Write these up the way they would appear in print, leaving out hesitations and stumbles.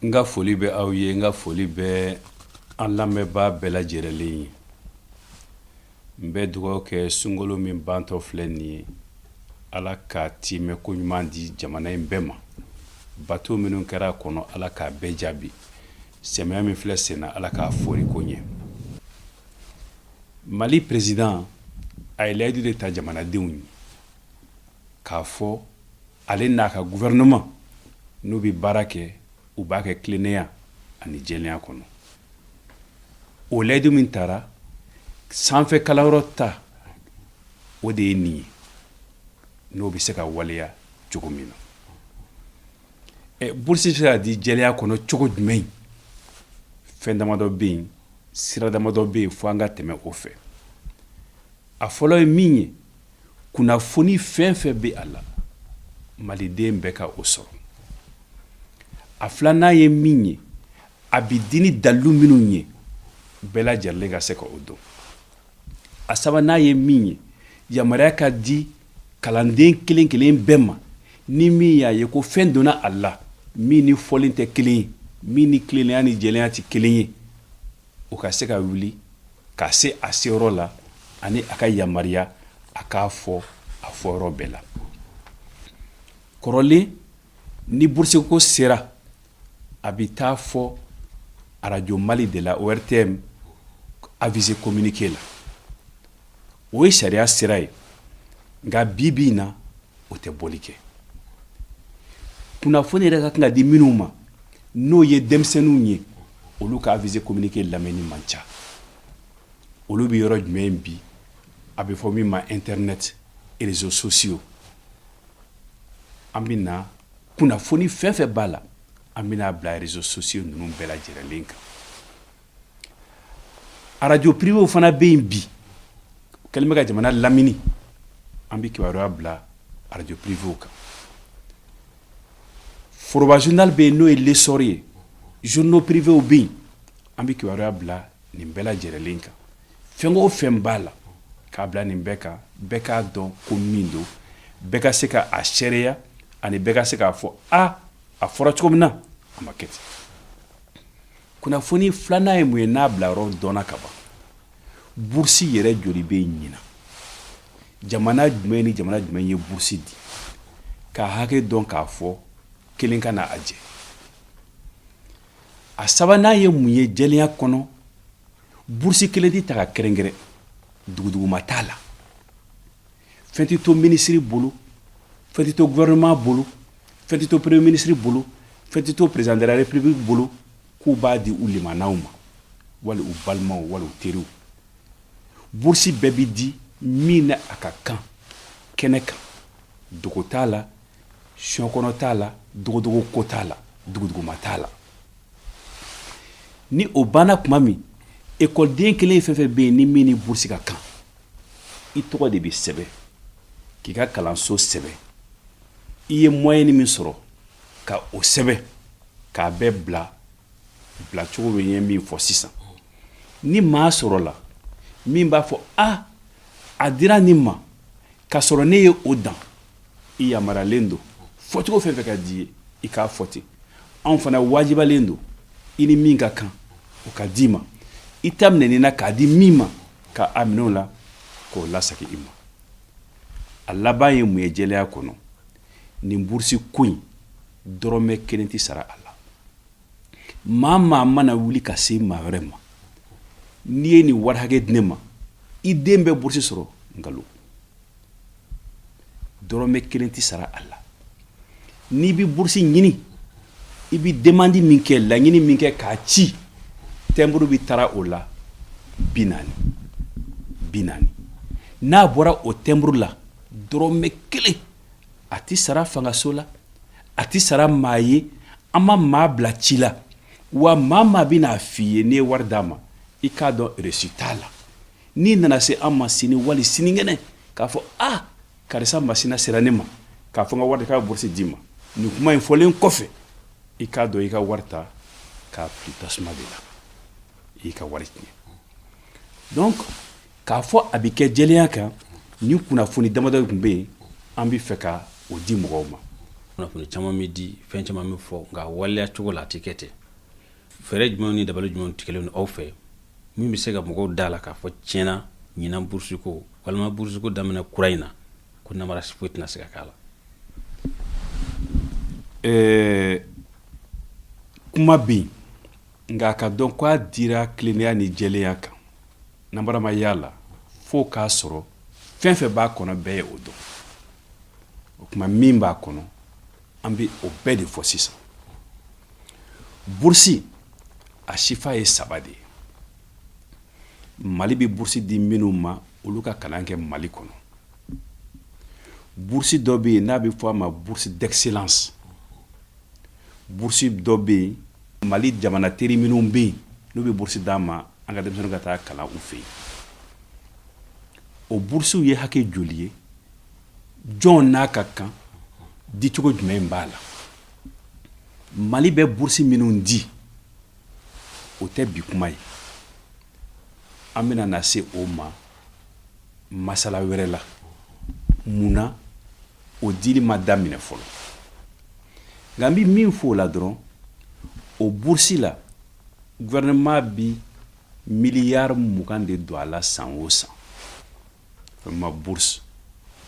N ka foli bɛ aw ye, n ka foli bɛ an lamɛnbaa bɛɛ lajɛlen ye. N bɛ dugawu kɛ sunkalo min bantɔ filɛ nin ye, Ala ka timɛ ko ɲuman di jamana in bɛɛ ma. Bato minnu kɛra a kɔnɔ, Ala k'a bɛɛ jaabi. Sɛmɛya min filɛ sen na, Ala k'a fori ko ɲɛ. Mali président a ye layidu de ta jamanadenw ye k'a fɔ ale n'a ka gouvernement, n'u bɛ baara kɛ, u b'a kɛ tilennenya ani jɛlenya kɔnɔ. O layidu min tara sanfɛ kalanyɔrɔ ta, o de ye nin ye, n'o bɛ se ka waleya cogo min na. Bourse bɛ se ka di jɛlenya kɔnɔ cogo jumɛn? Fɛn damadɔ bɛ yen, sira damadɔ bɛ yen, fo an ka tɛmɛ o fɛ. A fɔlɔ ye min ye, kunnafoni fɛn fɛn bɛ a la, maliden bɛɛ ka o sɔrɔ. A filanan ye min ye, a bɛ di ni dalilu minnu ye, bɛɛ lajɛlen ka se ka o dɔn. A sabanan ye min ye, yamaruya ka di kalanden kelen kelen bɛɛ ma, ni min y'a ye ko fɛn donna a la min ni fɔlen tɛ kelen ye, min ni tilennenya ni jɛlenya tɛ kelen ye, o ka se ka wuli ka se a seyɔrɔ la, ani a ka yamaruya a k'a fɔ a fɔyɔrɔ bɛɛ la. Kɔrɔlen, ni bourse ko sera, a bɛ taa fɔ Arajo Mali de la, ORTM, avisé communiqué la. O ye sariya sira ye, nka bi bi in na, o tɛ bɔli kɛ. Kunnafoni yɛrɛ ka kan ka di minnu ma, n'o ye denmisɛnninw ye, olu ka avisé communiqué lamɛnni man ca. Olu bɛ yɔrɔ jumɛn bi? A bɛ fɔ min ma internet, réseaux sociaux. An bɛ na kunnafoni fɛn fɛn b'a la, an bɛna bila réseaux sociaux ninnu bɛɛ lajɛlen kan. Arajo privéw fana bɛ yen bi, kɛlen bɛ ka jamana lamini. An bɛ kibaruya bila arajo privéw kan. Foroba journal bɛ yen, n'o ye L'Essor ye. Journaux privéw bɛ yen, an bɛ kibaruya bila nin bɛɛ lajɛlen kan. Fɛn o fɛn b'a la, k'a bila nin bɛɛ kan, bɛɛ k'a dɔn ko min don, bɛɛ ka se ka a seereya, ani bɛɛ ka se k'a fɔ a a fɔra cogo min na, a ma kɛ ten. Kunnafoni filanan ye mun ye? N'a bila yɔrɔ dɔnna ka ban, bourse yɛrɛ joli bɛ ɲinan? Jamana jumɛn ni jamana jumɛn ye bourse di? K'a hakɛ dɔn, k'a fɔ kelen ka na a jɛ. A sabanan ye mun ye jɛlenya kɔnɔ? Bourse kelen tɛ ta ka kɛrɛnkɛrɛn, duguduguma t'a la, fɛn tɛ to minisiri bolo, fɛn tɛ to gouvernement bolo, fɛn tɛ to premier ministre bolo, fɛn tɛ to président de la République bolo, k'u b'a di u limanaw ma, wali u balimaw, wali u teriw. Bourse bɛɛ bɛ di min na a ka kan kɛnɛ kan. Dogo t'a la, sɔkɔnɔ t'a la, dogodogo ko t'a la, duguduguma t'a la. Ni o banna tuma min, ekɔliden kelen fɛn fɛn bɛ yen, ni min ni bourse ka kan, i tɔgɔ de bɛ sɛbɛn, k'i ka kalanso sɛbɛn, i ye moyenne min sɔrɔ, ka o sɛbɛn, k'a bɛɛ bila bilacogo bɛ ye min fɔ sisan. Ni maa sɔrɔla min b'a fɔ a a dira nin ma k'a sɔrɔ ne ye o dan, i yamaruyalen don, fɔcogo fɛn fɛn ka di ye, i k'a fɔ ten. Anw fana wajibalen don, i ni min ka kan, o ka d'i ma. I ta minɛni na k'a di min ma, ka a minɛ o la k'o lasegin i ma. A laban ye mun ye jɛlenya kɔnɔ? Nin bourse ko in, dɔrɔmɛ kelen tɛ sara a la. Maa maa mana wuli ka se maa wɛrɛ ma, n'i ye nin wari hakɛ di ne ma, i den bɛ bourse sɔrɔ, nkalon. Dɔrɔmɛ kelen tɛ sara a la. N'i bɛ bourse ɲini, i bɛ demande min kɛ, laɲini min kɛ k'a ci, timbre bɛ taara o la 40 40. N'a bɔra o timbre la, dɔrɔmɛ kelen a tɛ sara fangaso la, a tɛ sara maa ye. An ma maa bila ci la wa. Maa maa bɛ n'a f'i ye, n'i ye wari d'a ma, i k'a dɔn reçu t'a la. N'i nana se an ma sini wali sinikɛnɛ k'a fɔ a karisa masina sera ne ma k'a fɔ n ka wari k'a bɛ bourse d'i ma, nin kuma in fɔlen kɔfɛ, i k'a dɔn i ka wari ta k'a fili tasuma de la, i ka wari tiɲɛ. Donc k'a fɔ a bɛ kɛ jɛlenya kan, ni kunnafoni damadɔ tun bɛ yen, an bɛ fɛ ka o di mɔgɔw ma. Kunnafoni caman bɛ di, fɛn caman bɛ fɔ, nka waleya cogo la, a tɛ kɛ ten. Fɛɛrɛ jumɛn ni dabali jumɛn tigɛlen aw fɛ min bɛ se ka mɔgɔw da la k'a fɔ tiɲɛna, ɲinan burusuko walima burusuko daminɛ kura in na, ko namara foyi tɛna se ka k'a la? Kuma bɛ yen, nka a ka dɔn ko a dira tilennenya ni jɛlenya kan. Namara ma y'a la fo k'a sɔrɔ fɛn fɛn b'a kɔnɔ, bɛɛ ye o dɔn. O tuma, min b'a kɔnɔ, an bɛ o bɛɛ de fɔ sisan. Burusi, a sifa ye saba de ye. Mali bɛ burusi di minnu ma, olu ka kalan kɛ Mali kɔnɔ. Burusi dɔ bɛ yen n'a bɛ fɔ a ma bourse d'excellence. Burusi dɔ bɛ yen, Mali jamana teri minnu bɛ yen, n'u bɛ burusi d'an ma, an ka denmisɛnninw ka taa kalan u fɛ yen. O burusiw ye hakɛ joli ye? Jɔn n'a ka kan? Dicogo jumɛn b'a la? Mali bɛ burusi minnu di, o tɛ bi kuma ye. An bɛna na se o ma masala wɛrɛ la. Mun na o dili ma daminɛ fɔlɔ? Nka n bɛ min fɔ o la dɔrɔn, o burusi la, gouvernement bi miliyari 20 de don a la san o san, vraiment, bourse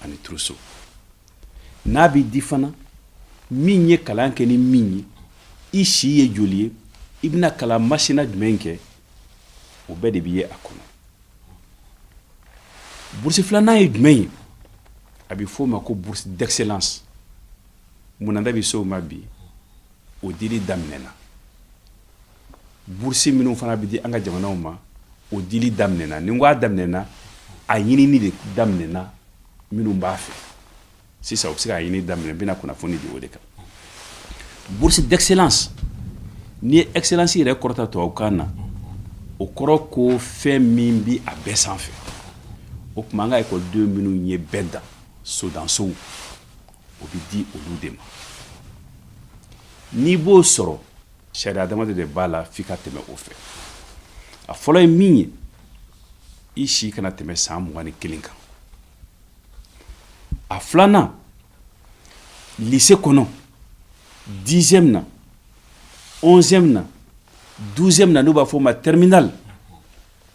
ani trousseau. N'a bɛ di fana, min ye kalan kɛ ni min ye, i si ye joli ye, i bɛna kalan masina jumɛn kɛ, o bɛɛ de bɛ ye a kɔnɔ. Bourse filanan ye jumɛn ye? A bɛ f'o ma ko bourse d'excellence. Munna da bɛ se o ma bi? O dili daminɛna. Bourse minnu fana bɛ di an ka jamanaw ma, o dili daminɛna. Ni n ko a daminɛna, a ɲinini de daminɛna. Minnu b'a fɛ sisan, u bɛ se k'a ɲini daminɛ. N bɛna kunnafoni di o de kan. Bourse d'excellence, n'i ye excellence yɛrɛ kɔrɔta tubabukan na, o kɔrɔ ko fɛn min bi a bɛɛ sanfɛ. O tuma, an ka ekɔliden minnu ye bɛɛ dan sodansow, o bɛ di olu de ma. N'i b'o sɔrɔ, sariya damadɔ de b'a la f'i ka tɛmɛ o fɛ. A fɔlɔ ye min ye, i si kana tɛmɛ san 21 kan. A filanan, lycée kɔnɔ, 10e na, 11e na, 12e na, n'u b'a fɔ o ma terminale,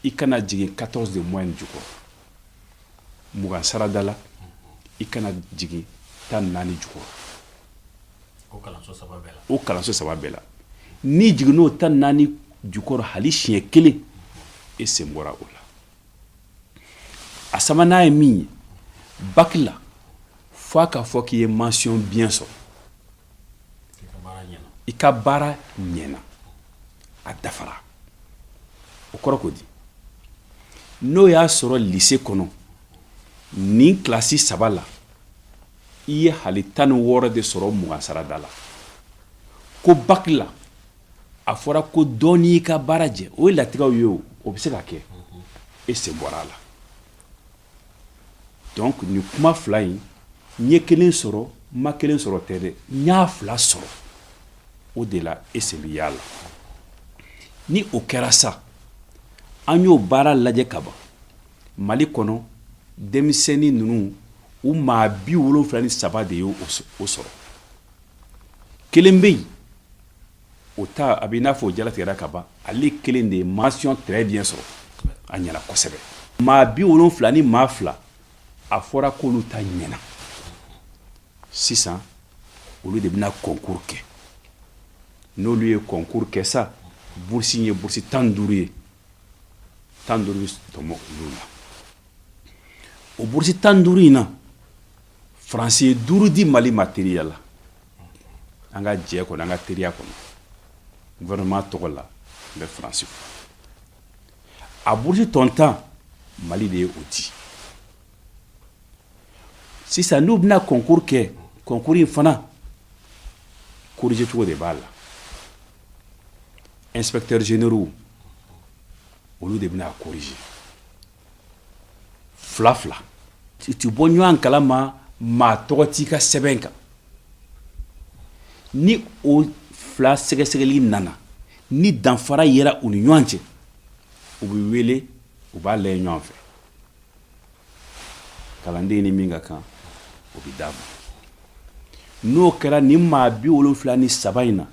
i kana jigin 14 de moyenne jukɔrɔ. 20 sarada la, i kana jigin 14 jukɔrɔ. O kalanso saba bɛɛ la? O kalanso saba bɛɛ la. N'i jiginn'o 14 jukɔrɔ hali siɲɛ kelen, e sen bɔra o la. A sabanan ye min ye, bac la, fo a ka fɔ k'i ye mention bien sɔrɔ, i ka baara ɲɛna, a dafara. O kɔrɔ ko di? N'o y'a sɔrɔ lycée kɔnɔ, nin kilasi saba la, i ye hali 16 de sɔrɔ 20 sarada la, ko bac la, a fɔra ko dɔɔni y'i ka baara jɛ, o ye latigɛw ye, o o bɛ se ka kɛ, e sen bɔra a la. Donc nin kuma fila in, n ye kelen sɔrɔ, n ma kelen sɔrɔ tɛ dɛ, n y'a fila sɔrɔ, o de la e sen bɛ y'a la. Ni o kɛra sa, an y'o baara lajɛ ka ban. Mali kɔnɔ, denmisɛnnin ninnu, u maa 73 de ye o sɔrɔ. Kelen bɛ yen, o ta a bɛ i n'a fɔ o jalatigɛra ka ban. Ale kelen de ye mention très bien sɔrɔ, a ɲɛna kosɛbɛ. Maa 70 ni maa fila, a fɔra k'olu ta ɲɛna. Sisan olu de bɛna concours kɛ. N'olu ye concours kɛ sa, bourse ye bourse 15 ye, 15 bɛ tɔmɔ olu la. O bourse 15 in na, Faransi ye duuru di Mali ma teriya la, an ka jɛ kɔnɔ, an ka teriya kɔnɔ. Gouvernement tɔgɔ la, n bɛ Faransi fo. A bourse tɔ 10, Mali de ye o di. Sisan n'u bɛna concours kɛ, concours in fana corriger cogo de b'a la. Inspecteurs généraux, olu de bɛna corriger fila fila. U ti bɔ ɲɔgɔn kalama, maa tɔgɔ t'i ka sɛbɛn kan. Ni o fila sɛgɛsɛgɛli nana, ni danfara yera u ni ɲɔgɔn cɛ, u bɛ wele, u b'a lajɛ ɲɔgɔn fɛ. Kalanden ni min ka kan, o bɛ d'a ma. N'o kɛra, nin maa 73 in na,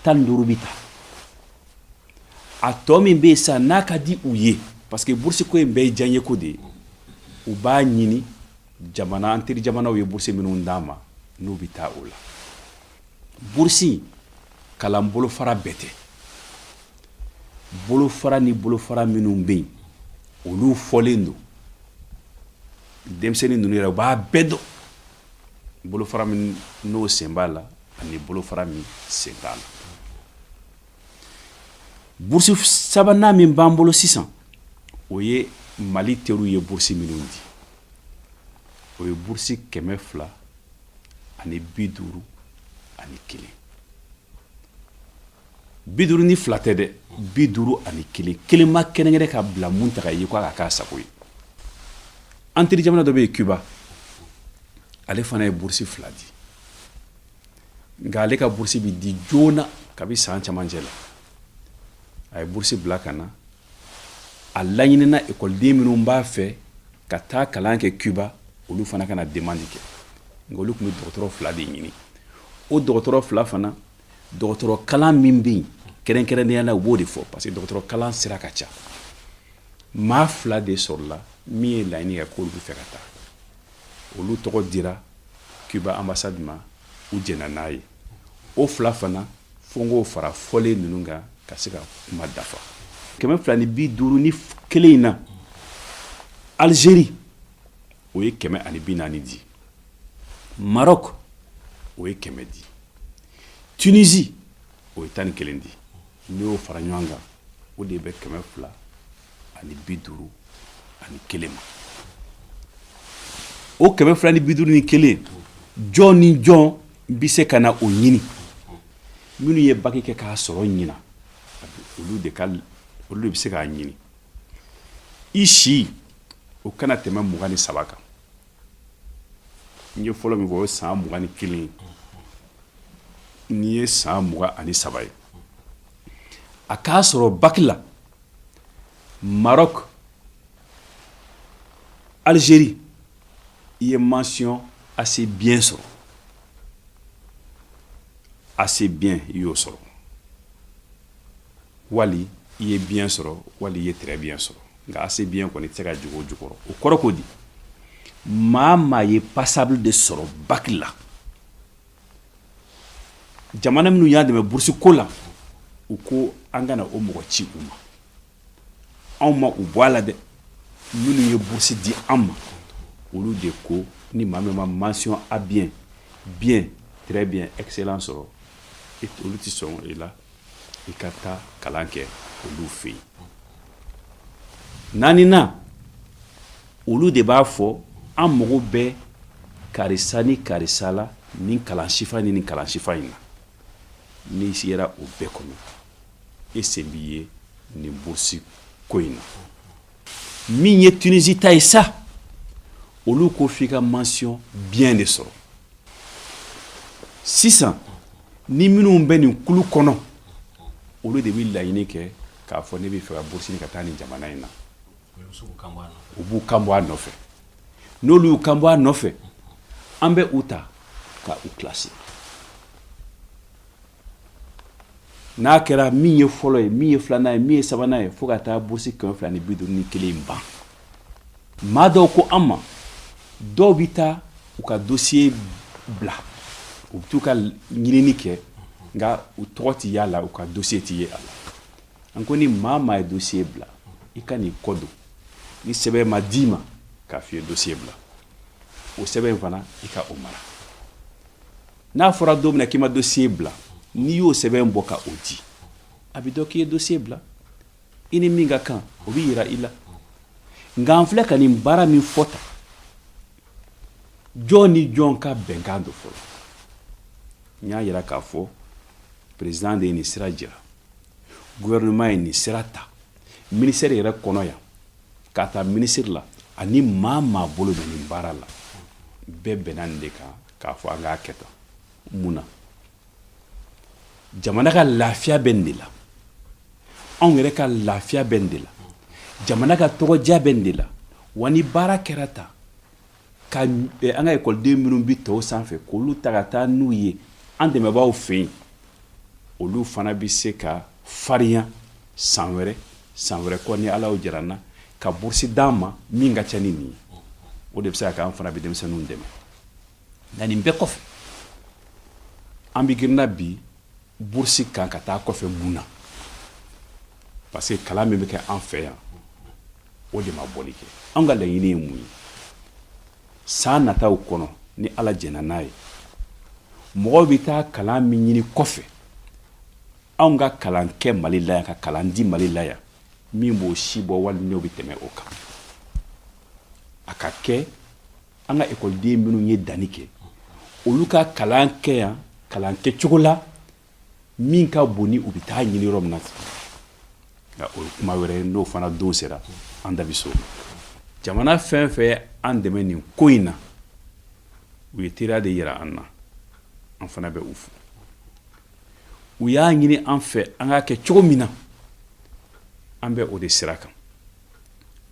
15 bɛ ta. A tɔ min bɛ yen sa, n'a ka di u ye, parce que bourse ko in bɛɛ ye diyaɲeko de ye, u b'a ɲini jamana, an teri jamanaw ye bourse minnu d'an ma, n'u bɛ taa o la. Bourse kalan bolofara bɛɛ tɛ, bolofara ni bolofara minnu bɛ yen, olu fɔlen don. Denmisɛnnin ninnu yɛrɛ, u b'a bɛɛ dɔn, bolofara min n'o sen b'a la ani bolofara min sen t'a la. Bourse sabanan min b'an bolo sisan, o ye Mali teriw ye bourse minnu di, o ye bourse 251. 52 tɛ dɛ, 51. Kelen ma kɛrɛnkɛrɛn ka bila mun ta ka ye k'a ka k'a sago ye. An teri jamana dɔ bɛ yen, Cuba, ale fana ye bourse fila di, nka ale ka bourse bɛ di joona. Kabi san camancɛ la, a ye bourse bila ka na. A laɲinina ekɔliden minnu b'a fɛ ka taa kalan kɛ Cuba, olu fana ka na demande kɛ. Nka olu tun bɛ dɔgɔtɔrɔ fila de ɲini. O dɔgɔtɔrɔ fila fana, dɔgɔtɔrɔ kalan min bɛ yen kɛrɛnkɛrɛnnenya la, u b'o de fɔ, parce que dɔgɔtɔrɔ kalan sira ka ca. Maa fila de sɔrɔla min ye laɲini kɛ k'olu bɛ fɛ ka taa. Olu tɔgɔ dira Cuba ambassade ma, u jɛnna n'a ye. O fila fana, fo n k'o fara fɔlen ninnu kan ka se ka kuma dafa. 251 in na, Algérie, o ye 140 di. Maroc, o ye 100 di. Tunisie, o ye 11 di. N'i y'o fara ɲɔgɔn kan, o de bɛ 251 ma. O 251, jɔn ni jɔn bɛ se ka na o ɲini? Minnu ye baki kɛ k'a sɔrɔ ɲina, olu de bɛ se k'a ɲini. I si o kana tɛmɛ 23 kan. N ye fɔlɔ min fɔ, o ye san 21 ye. N'i ye san 23 ye, a k'a sɔrɔ baki la, Maroc, Algérie, i ye mention assez bien sɔrɔ. Assez bien, i y'o sɔrɔ, wali i ye bien sɔrɔ, wali i ye très bien sɔrɔ, nka assez bien kɔni tɛ se ka jigin o jukɔrɔ. O kɔrɔ ko di? Maa maa ye passable de sɔrɔ baki la, jamana minnu y'a dɛmɛ bourse ko la, u ko an kana o mɔgɔ ci u ma. Anw ma u bɔ a la dɛ. Minnu ye bourse di an ma, olu de ko ni maa min ma mention A bien, bien, très bien, excellent sɔrɔ, olu tɛ sɔn i la i ka taa kalan kɛ olu fɛ yen. Naaninan, olu de b'a fɔ an mago bɛ karisa ni karisa la nin kalan sifa ni nin kalan sifa in na. N'i sera o bɛɛ kɔnɔ, e sen b'i ye nin bourse ko in na. Min ye Tunisie ta ye sa, olu ko f'i ka mention bien de sɔrɔ. Sisan ni minnu bɛ nin kulu kɔnɔ, olu de bɛ laɲini kɛ k'a fɔ ne bɛ fɛ ka bourse ka taa nin jamana in na. U b'u kan bɔ a nɔfɛ. N'olu y'u kan bɔ a nɔfɛ, an bɛ u ta ka u classer. N'a kɛra min ye fɔlɔ ye, min ye filanan ye, min ye sabanan ye, fo ka taa bourse 251 in ban. Maa dɔw ko an ma, dɔw bɛ taa u ka dossier bila, u bɛ t'u ka ɲinini kɛ, nka u tɔgɔ tɛ y'a la, u ka dossier tɛ ye a la. An ko ni maa maa ye dossier bila, i ka n'i kɔ don. Ni sɛbɛn ma d'i ma k'a f'i ye dossier bila, o sɛbɛn in fana, i ka o mara. N'a fɔra don min na k'i ma dossier bila, n'i y'o sɛbɛn bɔ ka o di, a bɛ dɔn k'i ye dossier bila. I ni min ka kan, o bɛ yira i la. Nka an filɛ ka nin baara min fɔ tan, jɔn ni jɔn ka bɛnkan don fɔlɔ? N y'a yira k'a fɔ président de ye nin sira jira, gouvernement ye nin sira ta, ministère yɛrɛ kɔnɔ yan, k'a ta ministre la ani maa maa bolo bɛ nin baara la, bɛɛ bɛnna nin de kan k'a fɔ an k'a kɛ tan. Mun na? Jamana ka lafiya bɛ nin de la, anw yɛrɛ ka lafiya bɛ nin de la, jamana ka tɔgɔdiya bɛ nin de la. Wa ni baara kɛra tan Ka an ka ekɔliden minnu bɛ tɔw sanfɛ, k'olu ta ka taa n'u ye an dɛmɛbaaw fɛ yen, olu fana bɛ se ka farinya san wɛrɛ, san wɛrɛ kɔ, ni Ala jɛra na, ka bourse d'an ma min ka ca ni nin ye. O de bɛ se ka kɛ an fana bɛ denmisɛnninw dɛmɛ. Nka nin bɛɛ kɔfɛ, an bɛ girinna bi bourse kan ka taa kɔfɛ. Mun na? Parce que kalan min bɛ kɛ an fɛ yan, o de ma bɔli kɛ. An ka laɲini ye mun ye? San nataw kɔnɔ, ni Ala jɛnna n'a ye, mɔgɔw bɛ taa kalan min ɲini kɔfɛ, anw ka kalan kɛ Mali la yan, ka kalan di Mali la yan min b'o si bɔ wali n'o bɛ tɛmɛ o kan. A ka kɛ an ka ekɔliden minnu ye danni kɛ, olu ka kalan kɛ yan, kalan kɛcogo la min ka bon ni u bɛ taa ɲini yɔrɔ min na. Nka o ye kuma wɛrɛ ye. N'o fana don sera, an da bɛ s'o ma. Jamana fɛn fɛn ye an dɛmɛ nin ko in na, u ye teriya de yira an na, an fana bɛ u fo. U y'a ɲini an fɛ an k'a kɛ cogo min na, an bɛ o de sira kan.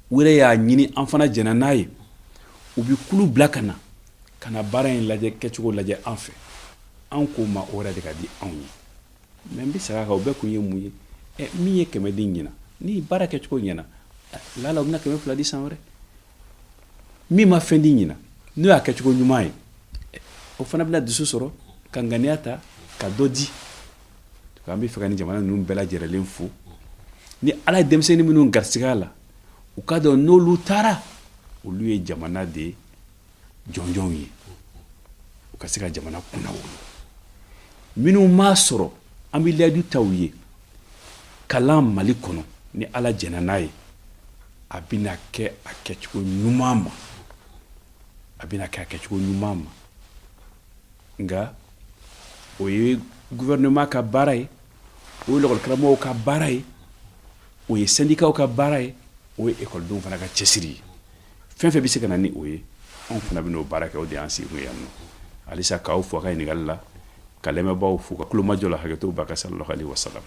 U yɛrɛ y'a ɲini, an fana jɛnna n'a ye. U bɛ kulu bila ka na, ka na baara in lajɛ, kɛcogo lajɛ an fɛ. An k'o ma, o yɛrɛ de ka di anw ye. Mais n bɛ segin a kan, o bɛɛ kun ye mun ye? Ɛ, min ye 100 di ɲinan, ni baara kɛcogo ɲɛna, lala u bɛna 200 di san wɛrɛ. Min ma fɛn di ɲinan, n'o y'a kɛcogo ɲuman ye, o fana bɛna dusu sɔrɔ ka ŋaniya ta ka dɔ di. An bɛ fɛ ka ni jamana ninnu bɛɛ lajɛlen fo. Ni Ala ye denmisɛnnin minnu garisigɛ a la, u ka dɔn n'olu taara, olu ye jamana de jɔnjɔnw ye, u ka se ka jamana kunnawolo. Minnu m'a sɔrɔ, an bɛ layidu ta u ye, kalan Mali kɔnɔ, ni Ala jɛnna n'a ye, a bɛna kɛ a kɛcogo ɲuman ma, a bɛna kɛ a kɛcogo ɲuman ma. Nka o ye gouvernement ka baara ye, o ye lakɔlikaramɔgɔw ka baara ye, o ye syndicats ka baara ye, o ye ekɔlidenw fana ka cɛsiri ye. Fɛn fɛn bɛ se ka na ni o ye, anw fana bɛ n'o baara kɛ. O de y'an sigi kun ye yan nɔ. Halisa, k'aw fo a ka ɲininkali la, ka lamɛnbaaw fo ka kulomajɔ la. Hakɛto ba ka, sallallahu alaihi wasallam.